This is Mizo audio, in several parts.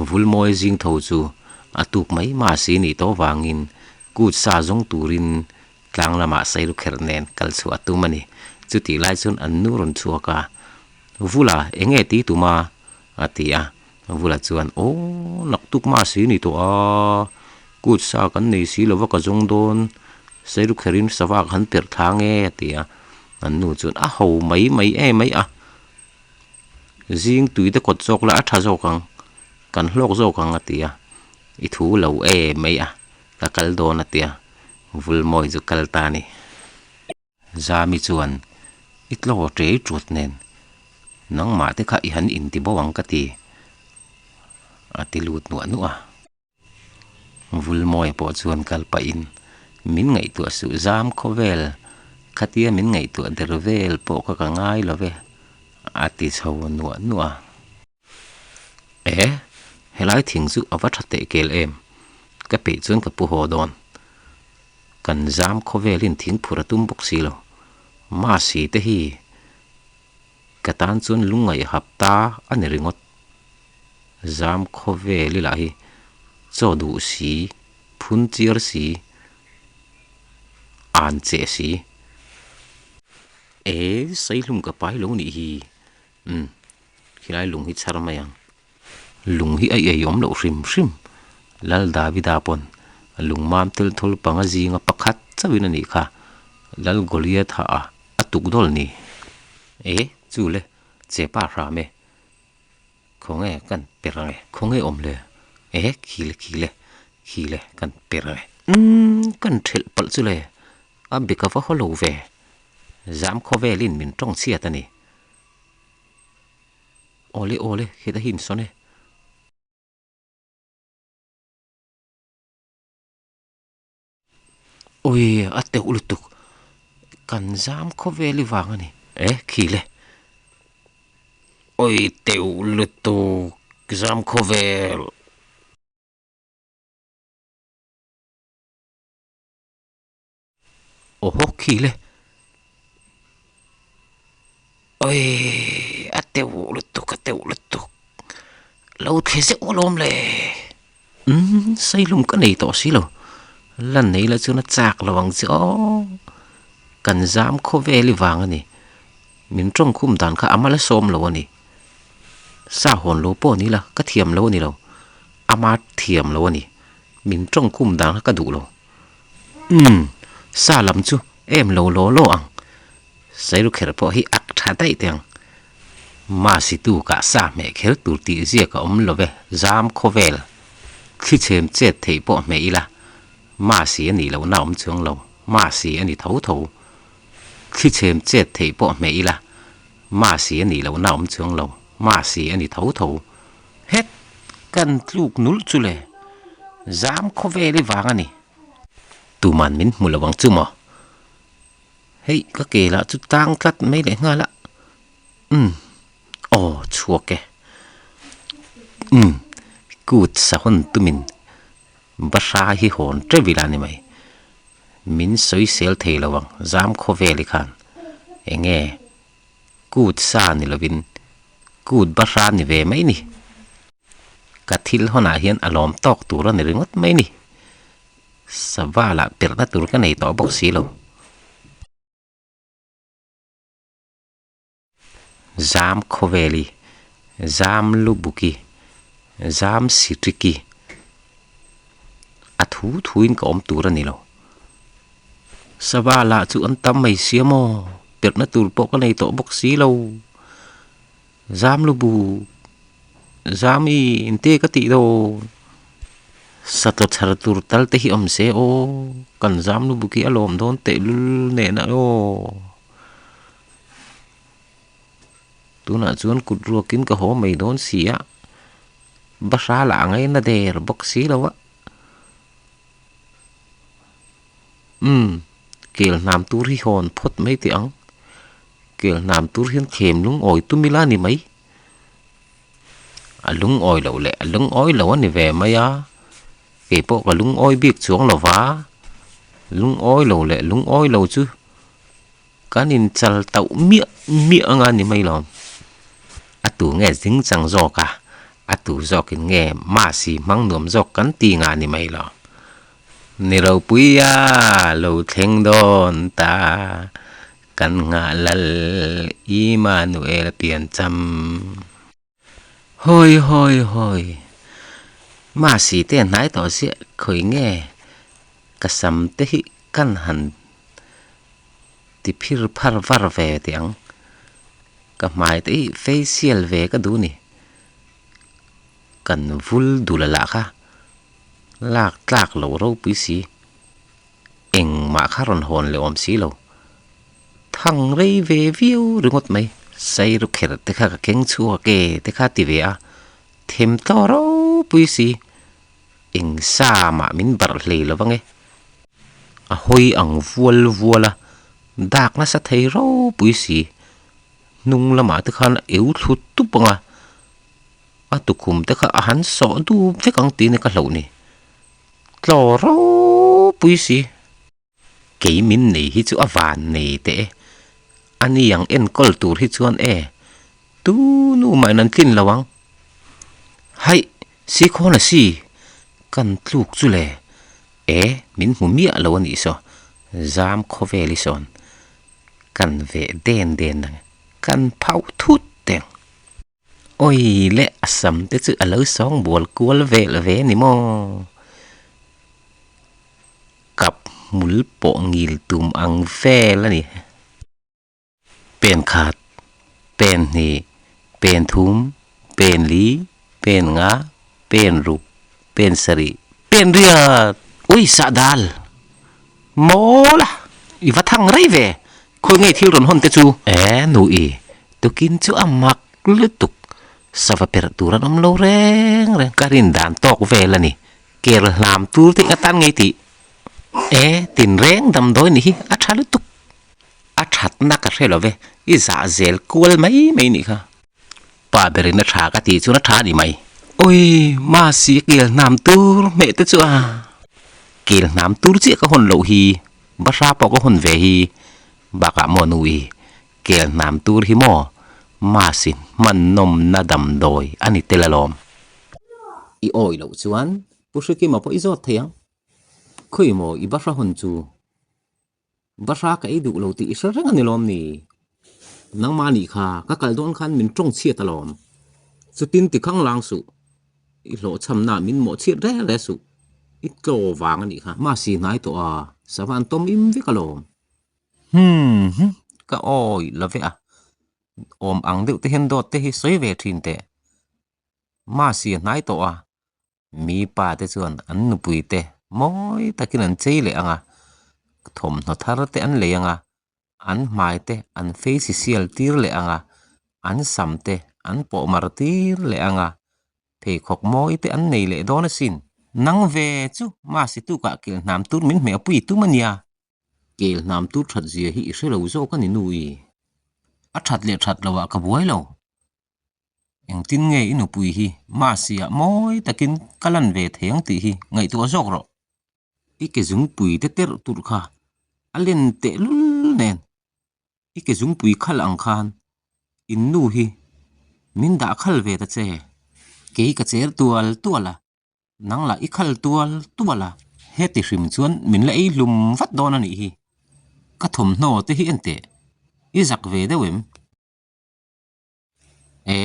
Vulmawi zing tho chu a tuk mai mahse nih tawh vangin kut sa zawng turin tlang lamah sailukherh nen kal chhuah a tum a ni. Chutih lai chuan an nu rawn chhuak a, Vula, eng nge ti tum a? a ti a. Vula chuan, Aw, naktuk mahse ni tawh a, kut sa kan nei si lova ka zawng dawn, sailukherhin sava ka han perh thla nge a ti a. An nu chuan, A ho mai mai em mai a. Zing tui te kawt zawk la a tha zawk ang, kan hlawk zawk ang a ti a, i thu lo e mai a, ka kal dawn a ti a, Vulmawi chu kal ta a ni. Zami chuan, I tlaw ṭei ṭut nen, nangmah te kha i han inti bo ang ka ti, a ti lut nuah nuah a. Vulmawia pawh chuan kal pahin, Min ngaihtuah suh zam khawvel, khatia min ngaihtuah der vel pawh kha ka ngai lo ve, a ti chho nuah nuah a. E, helai thing chu a va tha teh kel em, ka peih chuan ka pu haw dawn. Kan zam khawvelin thing phur a tum bawk si lo. Masi te hi ka tan chuan lungngaih hap ta a ni ringawt. Zam khawvel i lah hi chaw duh si, phun chiar si, an cheh si. E, Saihlum ka pai lo nih hi. Umm, khilai lung hi chhar mai ang. Lung hi a ei awm loh hrim hrim. Lal Davida pawn lung mam tel thul panga zinga pakhat chauhin a nih kha. Lal Goliatha a a tuk dawl ni. E, chu le, che pa hram e. Khawnge kan per ange? Khawnge awm le? E, khi le, khi le, khi le kan per ange. Umm, kan thelh palh chu le, a bek a va haw lo ve. Zam khawvelin min tawng chhiat a ni. Awle, awle, khita hi insawn e. Ui, a teuh lutuk. Kan zam khawvel i vang a ni. E, khi le. Ui, teuh lutuk. Zam khawvel. Awhaw khi le. Ui, a teuh lutuk, a teuh lutuk. Lo thli zeuh alawm le. Umm, sailum ka nei tawh si lo. La nei la chuan a chak lo ang che aw. Kan zam khawvel i vang a ni. Min tawngkhum dan kha a mal a sawm lo a ni. Sa hawn lo pawh ni la, ka thiam lo a ni lo. Ama thiam lo a ni. Min tawngkhum dan kha ka duh lo. Umm, sa lam chu em lo law law ang. Sairu kher pawh hi ak tha daih teh ang. Masitu kah sa hmeh kher tur tih ziak a awm lo ve, zam khawvel. Thli chhem chet theih pawh hmeh ila, Masi a nih lohna awm chuang lo, Masi a ni tho tho. Thli chhem chet theih pawh hmeh ila, Masi a nih lohna awm chuang lo, Masi a ni tho tho. Het! Kan tluk nulh chu le, zam khawvel i vang a ni. Tuman min hmu lo ang chu maw? Hei ka ke lah chu tang tlat mai leh nghal a, umm aw chhuak e, umm kut sahawn tumin bahra hi hawn teuh ila ni mai, min sawisel thei lo ang zam khawvel hi khan eng nge kut sa ni lovin kut bahra ni ve mai ni, ka thil hawnah hian a lawm tawk tur a ni ringawt mai ni. Sava lah perhna tur ka nei tawh bawk si lo. Zam khawveli, zam lubuki, zam sitriki a thu thuin ka awm tur a ni lo. Sava lah chu an tam mai sia maw, perhna tur pawh ka nei tawh bawk si lo. Zam lubu, zam i inte ka tih dawn. Satlaw chhar tur tal te hi awm se aw, kan zam lubu khi a lawm dawn tehlul nen a aw. Tunah chuan kut ruakin ka haw mai dawn si a, bahra lah a ngaina der bawk si lo a. Umm, kel hnam tur hi hawn phawt mai teh ang. Kel hnam tur hian thlem lungawi tum ila ni mai. A lungawi loh leh a lungawi lo a ni ve mai a, kei pawh ka lungawi bik chuang lo va, lungawi lo leh lungawi lo chu kan inchal tauh miah miah anga ni mai lo. A tu nge zing chang zawk a? A tu zawkin nge Masi hmang nuam zawk kan ti nga ni mai lo. Ni ropuia lo thleng dawn ta, kan nghah lal Immanuel piancham. Hawi hawi hawi, Masi te hnai tawh ziah khawi nge ka sam te hi kan han ti phir phar var ve teh ang. Ka hmai te hi facial ve ka duh ni. Kan vul dul a lah kha lak tlak loh ropui si. Engmah kha rawn hawn leh awm si lo. Thang rei ve viau ringawt mai. Sairu kher te kha ka keng chhuak e te kha ti ve a, them tlaw ropui si. Eng sa mah min barh hlei lo vang e. A hawi ang vual vual a, dak nasa thei ropui si. Hnung lamah te khan a eu thlu tup ang a, a tukhum te kha a han sawh dup vek ang tih ni ka hlauh ni. Tlaw ropui si. Kei min nei hi chu a van nei teh e. A ni ang enkawl tur hi chuan e, tu nu mah in an tlin lo ang. Haih, si khawn a si, kan tluk chu le. E, min hmu miah lo a nih saw, zam khawvel i sawn. Kan veh den den ang, kan phauh thut teng. Awi le a sam te chu a lo sawng bual kual vel ve ni maw? Kap hmul pawh ngil tum ang vel a ni. Pen khat, pen hnih, pen thum, pen li, pen nga, pen ruk, pen sarih, pen riat! Ui sahdal! Mawl a! I va thang rei ve! Khawi ngei thil rawn hawn te chu? E Nui, tukin chu a mak lutuk. Sava perh tur an awm lo reng reng. Ka rin dan tawk vel a ni. Ker hlam tur te atan ngei tih. E, tin reng damdawi nih hi a tha lutuk. A thatna ka hre lo ve, i zah zel kual mai mai nih kha. Pa berin a tha ka tih chuan a tha a ni mai. Oi, Masi kel hnam tur hmeh te chu a. Kel hnam tur chiah ka hawn loh hi, bahra pawh ka hawn ve hi. Bakah maw nu i, kel hnam tur hi maw Masi hman nawmna damdawi a ni tel alawm. I awi loh chuan Pu Hrikima pawh i zawt thei ang. Khawi maw i bahra hawn chu? Bahra ka ei duh lo tih i hre reng a ni lawm ni? Nangmah nih kha ka kal dawn khan min tawng chhiat alawm. Chutin ti khang lang suh. I hlawhchhamna min mawh chhiat reng reng suh. I tlaw vang a nih kha. Mahse hnai tawh a, sava an tawm im vek alawm. Hum hum, ka awi lo ve a. Awm ang deuh te hian dawt te hi sawi ve thin teh. Mahse hnai tawh a, Mi pa te chuan an nupui te mawi takin an chei leh ang a, thawmhnaw thar te an lei ang a, an hmai te an facial tir leh ang a, an sam te an pawh mar tir leh ang a, pheikhawk mawi te an nei leh dawn asin. Nang ve chu Masi tukah kilhnam tur min hmeh pui tum a nia. Kel hnam tur that zia hi i hre lo zawk a ni nu i. A that leh that loh ah ka buai lo. Engtin nge i nupui hi Masi-ah mawi takin ka lan ve thei ang tih hi ngaihtuah zawk rawh. I ke zungpui te terh turh kha a len tehlul nen i ke zungpui khal ang khan in nu hi min dah khal ve ta che. Kei ka cher tual tual a, nang lah i khal tual tual a. Heti hrim chuan min la ei hlum vat dawn a nih hi. Ka thawmhnaw te hi enteh i zak ve deuh em? E,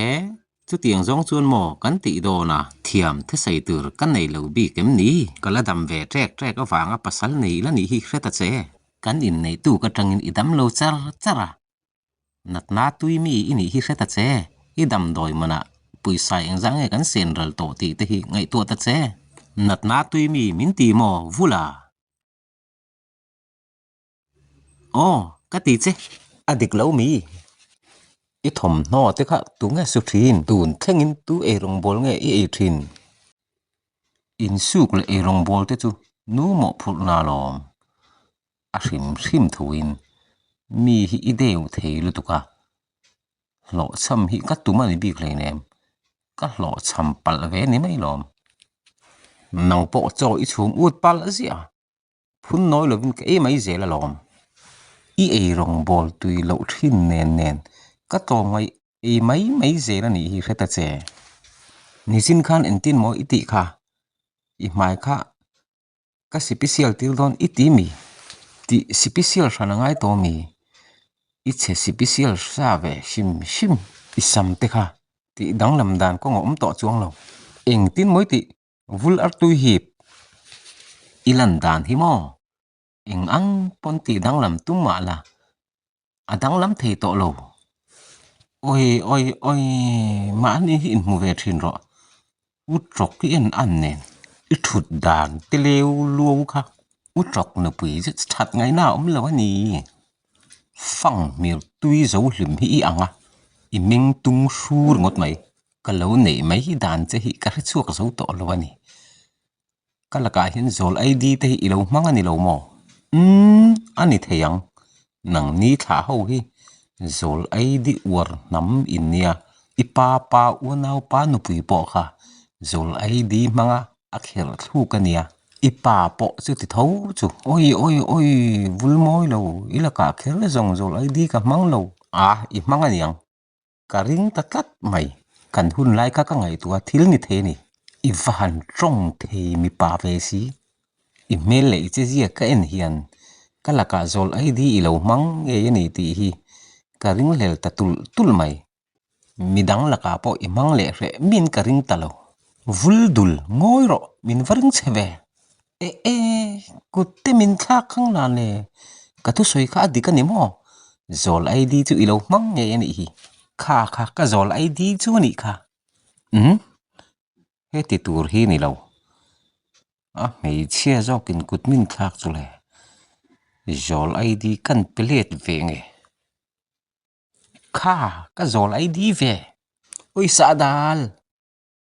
chutiang zawng chuan maw kan tih dawn a, thiam thesei tur ka nei lo bik em ni? Ka la dam ve ṭek ṭek avanga pasal nei la nih hi hre ta che. Kan inneih tuk aṭangin i dam lo char char a, natna tui mi i nih hi hre ta che. I damdawi manah pawisa engzah nge kan sen ral tawh tih te hi ngaihtuah ta che. Natna tui mi min ti maw vula? Aw, ka ti che. A dik lo mi. I thawmhnaw te kha tu nge su thin? Tun thlengin tu eirawngbawl nge i ei thin? Insuk leh eirawngbawl te chu nu mawhphurhna alawm. A hrim hrim thuin mi hi i deuh thei lutuk a. Hlawhchham hi ka tum a ni bik hleinem. Ka hlawhchham palh ve ni mai lawm. Nang pawh chaw i chhum ut palh ziah. Phun nawi lovin ka ei mai zel alawm. I ei rawng bawl tui loh thin nen nen ka tlawm ngai ei mai mai zel a nih hi hre ta che. Nichin khan engtin maw i tih kha? I hmai kha ka sipisial tir dawn i ti mi? Tih sipisial hran a ngai tawh mi? I chhe sipisial sa ve hrim hrim i sam te kha tih danglam dan kawng a awm tawh chuang lo. Engtin maw i tih? Vul artui hip i lan dan hi maw? Eng ang pawn tih danglam tum mah la a danglam thei tawh lo. Awi awi awi mahni hi inhmu ve thin rawh. U tawk i en an nen i thut dan te leu luau kha u tawk nupui zet that ngaihna a awm lo a ni. Fang hmir tui zo hlim hi i ang a, i meng tung hru ringawt mai. Ka lo neih mai dan che hi ka hrechhuak zo tawh lo a ni. Ka lakah hian zawl ID te hi i lo hmang a ni lo maw? Umm, a ni thei ang. Nangni thlah ho hi zawl ID uar hnam in nia. I pa pa unau pa nupui pawh kha zawl ID hmanga a kherh thluk a nia. I pa pawh chu ti tho chu. Awi awi awi, vul mawi lo, i lakah kher zawng zawl ID ka hmang lo. A, i hmang a niang. Ka ring ta tlat mai. Kan hun lai kha ka ngaihtuah thil ni thei a ni. I va han tawng thei mipa ve si. I hmel leh i che zia ka en hian ka lakah zawl ID i lo hmang ngei a ni tih hi ka ring hlel ta tulh tulh mai. Midang lakah pawh i hmang leh hreh min ka ring ta lo. Vul dul ngawi rawh min va ring che ve. E e, kut te min thlak khang la le, ka thusawi kha a dik a ni maw? Zawl ID chu i lo hmang ngei a nih hi. Kha kha ka zawl ID chu a nih kha. Umm, heti tur hi ni lo. A hmeichhia zawkin kut min thlak chu le, zawl ID kan pe let ve nge. Kha ka zawl ID ve. Ui sahdal!